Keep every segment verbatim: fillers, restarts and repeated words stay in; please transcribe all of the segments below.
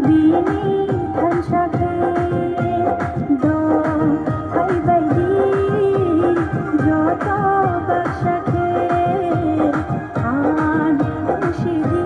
Bini thansa khe do phaibai di, joto baksa khe an sidi.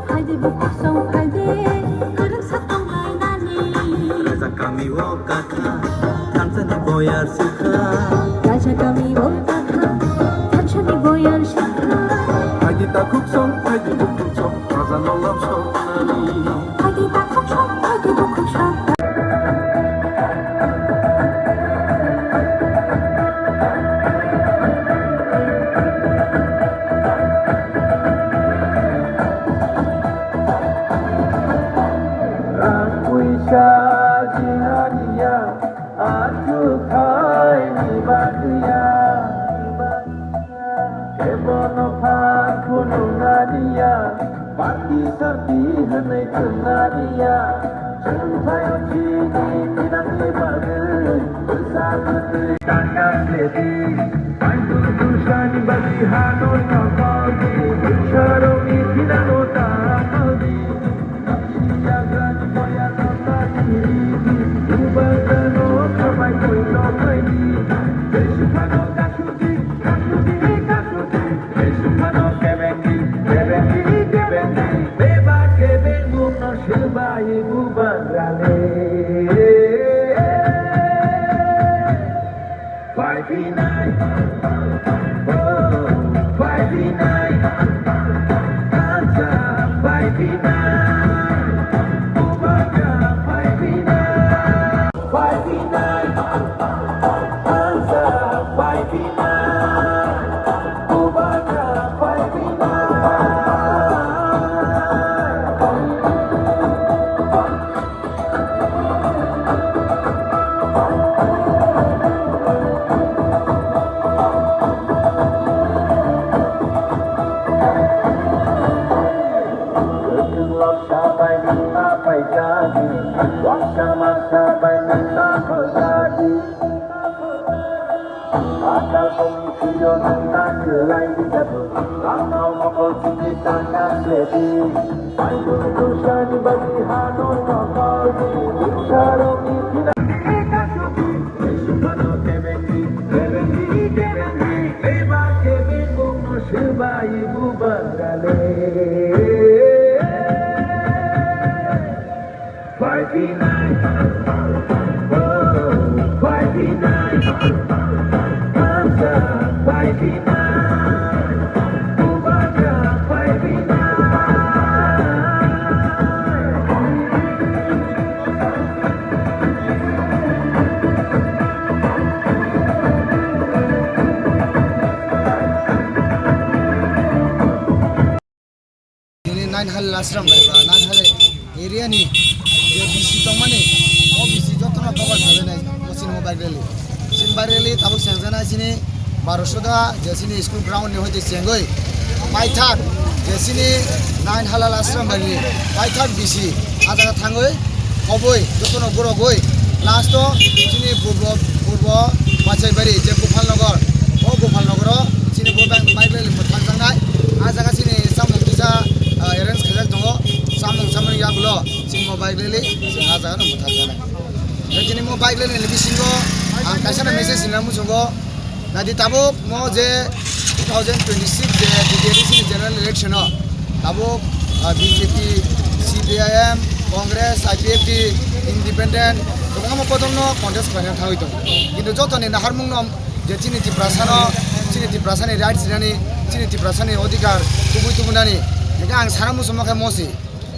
Haidi bukhuk song phaidi, kwrwngsa tonglainani. Raja kami o kakha, thansa ni boyar sikha. Raja kami o kakha, thansa ni boyar sikha. Haidi takhuk song, haidi bukhuk song, raja no love song nani. Haidi takhuk song, haidi bukhuk song. Rang puisa jinganiya, achu khai ni bagwiya. Kebono phan phunuknaniya, party sarti hwnwi thwngnabiya, chwng thaio chini thinangni bagwi bwsa kwtwi tangka khledi, Baibul bwsani bagwi hano nokol di, bwsarokni thinango ta nokol di. Yagrani boya nokta kiri di, bubagrano khamai koi nokbai di, Jesiphano kasudi, kasudi, kasudi. Nini nine hal last round bai ba, nine hal area ni je B C tongmani, o B C jotono cover khainai, o chini mobile rally. Chini mobile rally tabuk sengjaknai chini Barosoda, je chini school ground ni hoite chengoi. Paithak, je chini nine halal ashram bai ni, paithak B C, a jaga thangoi, koboi, jotono borogoi. Last o chini purbo, purbo Pachaibari, je Gopal Nagar, o Gopal Nagar o chini bo bike, bike rally mwthangjaknai. A jaga chini samung kisa, ah, arrange khaijak tongo, samung samung yagulo chini bo bike rally, chini a jaga no mwthangjaknai. Tei chini bo bike rally ni bisingo ang kaisa na message rina muchungo. Naidi tabuk mo je two thousand twenty-six je B T R C ni general election o tabuk ah, B J P, C P I M, Congress, I P F T, Independent, kwbangma bodolno contest khlaina thangwi tongo. Kintu jotoni naharmungno je chini Tiprasano, chini Tiprasani rights rinani, chini Tiprasani odhikar tubui tubunani, hingke ang sana muchungma khe mosi.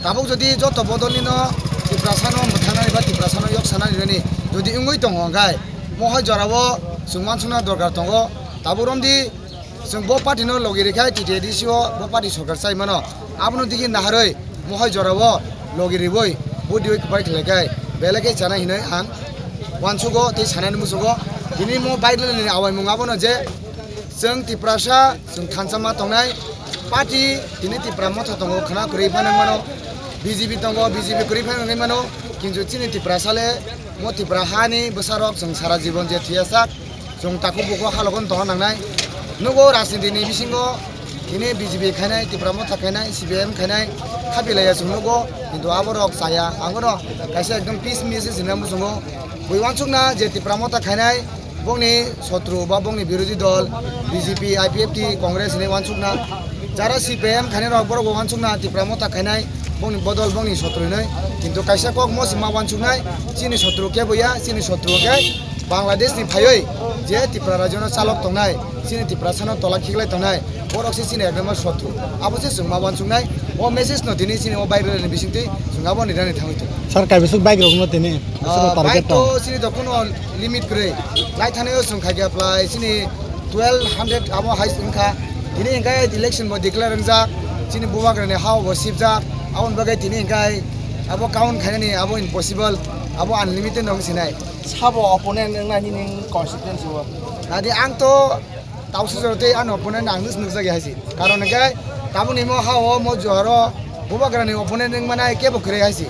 Tabuk jodi joto bodolnino Tiprasano mwthangnani ba Tiprasano yok sanani rani jodi wngwi tongo hwnkhe, mohai jorao chwng wansukna dorkar tongo. Tabuk romdi chwng bo party no logi rikha, T T A D C o bo party sorkar chai mano. Abono digi naharwi mohai jorao logi riwi budi oi kwbai khlai khai belai khe chana hinwi ang wansugo tei sanani musugo. Tini mo baidalni awaimung abono je chwng Tiprasa chwng thansa ma tongnai party tini Tipra motha tongo khna kwrwi phano mano, B J P tongo, B J P kwrwi phano wngwi mano, kintu chini Tiprasa le mo Tipra hani bwsarok chwng sara jibon je thuya sak. Chwng takhuk bukhuk halogo tongna nangnai. Nugo rajniti ni bisingo tini B J P khainai, Tipra Motha khainai, C P I M khainai, khapi laiya chwng nugo, kintu aborok chaya. Ang bono kaisa ekdom peace message hinwi muchungo. Bui wansukna je Tipra Motha khainai, bongni sotru ba bongni birodhi dol, B J P, I P F T, Congress hinwi wansukna. Jara C P I M khainai rok borok bo wansukna Tipra Motha khainai, bongni bodol bongni sotru hinwi. Kintu kaisa kok mo se ma wansuknai, chini sotru kebo ya, chini sotru khe Bangladesh ni phaiwi je Tipra rajyo no chalok tongnai, chini Tiprasa no tola khiklai tongnai, borok se chini ekdom sotru. Abo se chwng ma wansuknai, o message no tini chini o viral ni bisingtwi chwng abo ni rani thangwi tongo. Sir, kaibisuk bike rok no tini, ah, bisuk target bike tong. To chini to kuno limit kwrwi. Lai thani o chwng khaikha phlai chini twelve hundred abo hai wngkha. Tini hwnkhe election bo declare wngjak, chini bubagrani ha bo sibjak, aboni bagwi tini hwnkhe abo count khainani abo impossible, abo unlimited no wng sinai. Sabo opponent wngna nini constituency o? Nadi ang to tausi jora tei ano opponent ang nus nukjak ya hai si. Karon hwnkhe tabukni mo ha o mo juharo bubagrani opponent wngmana kebo kwrwi hai si.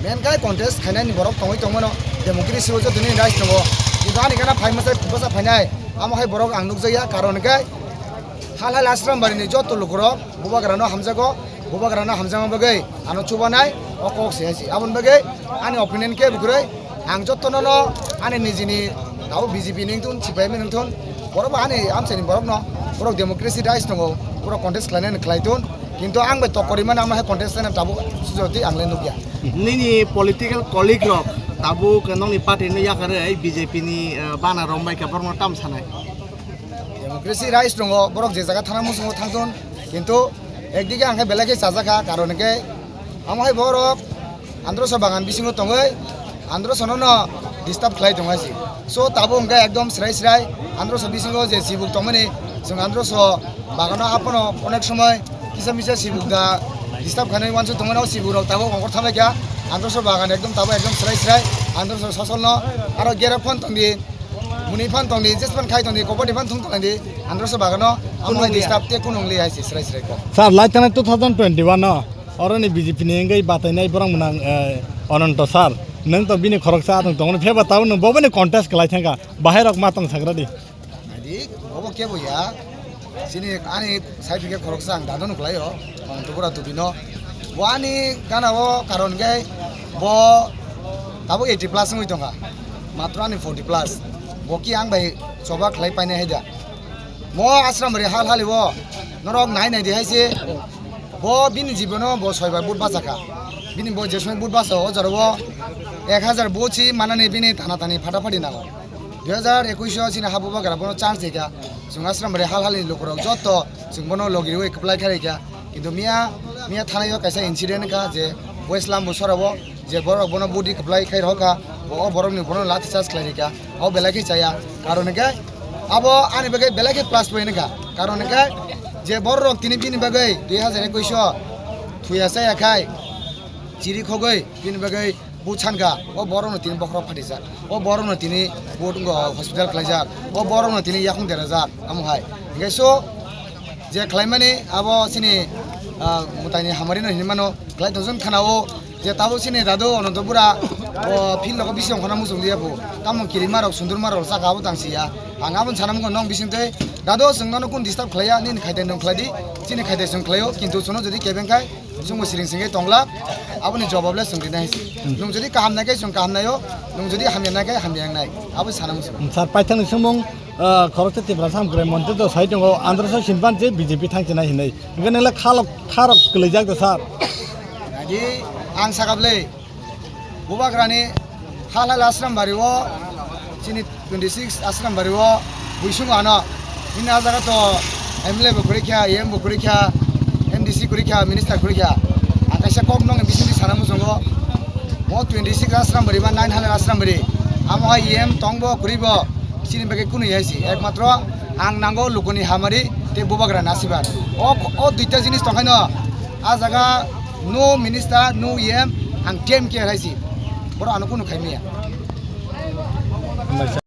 Main khai contest khainani borok tongwi tongmano, democracy o jotoni rights tongo. Kintu ani gana phai masa bwsa phainai, amo hai borok ang nukjakya, karon hwnkhe hal hal Ashram Bari ni joto lukurok bubagrano hamjago, bubagrano hamjakma bagwi ano chubanai o kok se hai si. Aboni bagwi ani opinion khe bwkrwi ang jotono no ani nijini abo B J P ni wngthun, C P I M ni wngthun, borok bo ani amchaini borokno, borok democracy rights tongo, borok contest khlainani khlai thun. Kintu ang bai tokori mano, ang hai contest khlaina tabuk sujoti ang le nukya. Nini political colleague rok tabuk nokni party no yakarwi B J P ni, eh, bana rombai khe borokno tam sanai? Democracy rights tongo, borok je jaga thana muchungo thangthun, kintu ekdige ang khe belai khe chajakha, karon hwnkhe amo hai borok androso bagan bisingo tongwi androsono no disturb khlai tongo hai si. So tabuk hwnkhe ekdom srai srai androso bisingo je sibuk tongmani, chwng androso bagano apono onek somoi kisa misa sibuk da disturb khainai wansuk tongmani, o sibuk rok tabuk ongkhor thambai kha. Androso bagan ekdom tabuk ekdom srai srai androso sosolno aro gera phone tongdi. Muni phan tongdi, jes phan khai tongdi, kobor di phan thung tongdi, androso bagano amo hai disturb te kunung li hai se srai srai ko. Sir, lai thana two thousand twenty-one no, oroni B J P ni wngwi batainai borok mwnang, eh, Ananto sir. Nwng to bini khoroksa atwng tongmani pheba tabuk nwng bo bini contest khlai thangkha. Bahai rok ma tong sagra di. Naidi, bobo kebo ya. Chini ani side hwnkhe khoroksa ang dado no khlaio, ang tubura tubino. Bo ani gana o karon hwnkhe bo tabuk eighty plus wngwi tongkha, matro ani forty plus. Bo ki ang bai choba khlai painai hai da. Mo Ashram Bari hal hali o norok nai nai di hai se. Bo bini jibono bo soibar but bachakha. Bini bo je somoi but bacha o jora o ek hajar but si manani bini thana thani phata phati nango. Dui hajar ekush o chini ha bubagra bono chance rikha. Chwng Ashram Bari hal halni lukurok joto chwng bono logi riwi kwplai kha rikha. Kintu miya, miya thanai o kaisa incident wngkha je West Lambu sora o je borok bono budi kwplai khai rohorkha, bo o borokni bono lathi charge khlai rikha. Abo belai khe chaya. Karon hwnkhe abo ani bagwi belai khe plus point wngkha. Karon hwnkhe je borok tini bini bagwi dui hajar ekush o thuya chaya khai chiri khogwi bini bagwi Bo sankha, o borokno tini bokhorok phatijak, o borokno tini bo wngkha hospital khlaijak, o borokno tini yakung derajak, amo hai. Hingke so, je khlaimani abo chini, ah, mwtaini hamarino hinwi mano, khlai tongchon khana o, je tabuk chini dadu Ananto bura, o field rogo bisi ongkhorna muchung liya bo, tamo kirima rok, sundurma rok saka abo tang siya. Ang aboni sana mungkha nong bising tei, dadu chwng nono kun disturb khlaiya, nini khaite nwng khlai di, chini khaite chwng khlaio, kintu chwngno jodi kebeng khai, Chwngbo siring singwi tongla, aboni jobab le chwng rinai se. Hmm. Nwng jodi kaham nai khe chwng kaham naio, nwng jodi hamya nai khe hamya wngnai. Abo sana muchung. Hmm, sir, paithakni swngmung, ah, khoroksa Tiprasa Hamkrai Montri to sai tongo, Andhra Sosha Sinpan se B J P thang chinai hinwi. Hwnkhe nwngle khalok, kharok kwlaijak da, sir? Hi, ang sakable, Bubagrani hal hal Asrambari o, chini twenty six Asrambari o, buisung ano, ini a jaga to M L A bo kwrwi kha, E M bo kwrwi kha, M D C kwrwi kha, minister kwrwi kha. Ang kaisa kok nokni bisingtwi sana muchungo, o twenty six Asrambari ba nine hal hal Asrambari, amo hai E M tongbo kwrwibo, chini bagwi kunu hai si, ekmatro ang nango lukuni hamari tei Bubagrani asirbad. O, o duita jinis tongkhaino, a jaga no minister, no E M, ang D M K hai si. Borok ano kunu khai maya.